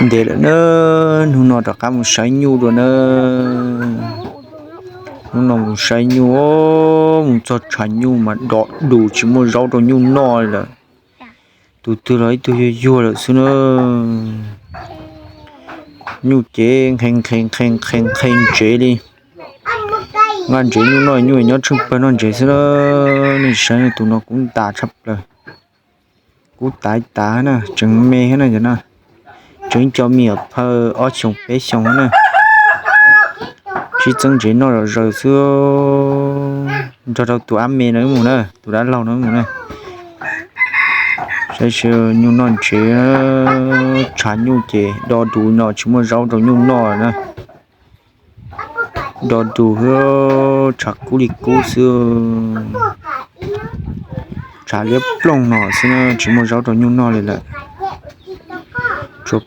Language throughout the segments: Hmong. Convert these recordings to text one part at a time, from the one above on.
Ntev lawm na, hnub no rov qab mus saib nyuj dua na. Hnub no mus saib nyuj, mus txog tshav nyuj mas do dus tsis muaj zaub rau nyuj noj li lawm. Tus twg los ib tug yuag yuag lawm xwb na. Nyuj ces nqhis nqhis nqhis nqhis nqhis ntsev li. Nqa ntsev nyuj noj, nyuj nyob tsheej pawg noj ntsev xwb na. Nej saib tus no kub ntas tshaj plaws. Kub tas tas na, tseem me na, tseem ib co me nyuam phawj ob xyoos peb xyoos na. Sib txeeb ntsev noj zom zaws xwb. Nrog rau tus ab me no mus na, tus dab laug no mus na. Saib seb nyuj noj ntsev, tshav nyuj ces do dus no tsis muaj zaub rau nyuj noj na. Do dus xwb, tshav kub li kub xwb. Tshav liab ploog no xwb na, tsis muaj zaub rau nyuj noj li lawm. Tsuas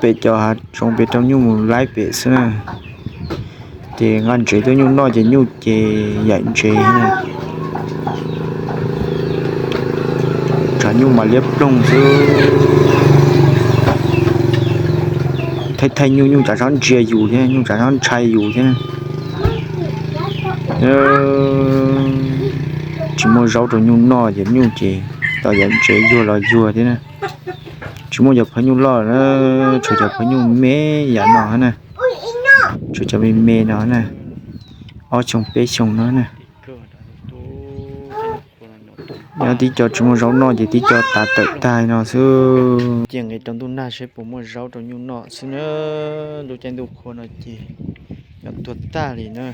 pem cov hav zoov pem rau nyuj mus laib pem xwb na. Ces nqa ntsev tuaj nyuj noj ces nyuj ces yaim ntsev. Tshav nyuj mas liab ploog xwb. Thaij thaij nyuj, nyuj tsam txhob ntsia yus thiab, nyuj tsam txhob ntshai yus thiab. Tsis muaj zaub rau nyuj noj ces nyuj ces tau yaim ntsev yuag los yuag thiab na. Tsis muaj cov phawj nyuj loj na, tshuav cov phawj nyuj me yam no na, tshuav cov me me no na, ob xyoos peb xyoos no na. Nyob tib co tsis muaj zaub noj ces tib co tav tawm tag no xwb. Cia nqis rau ntuj nag seb puas muaj zaub rau nyuj noj xwb na. Lub caij ntuj qhua no ces nyob tuag tag li na.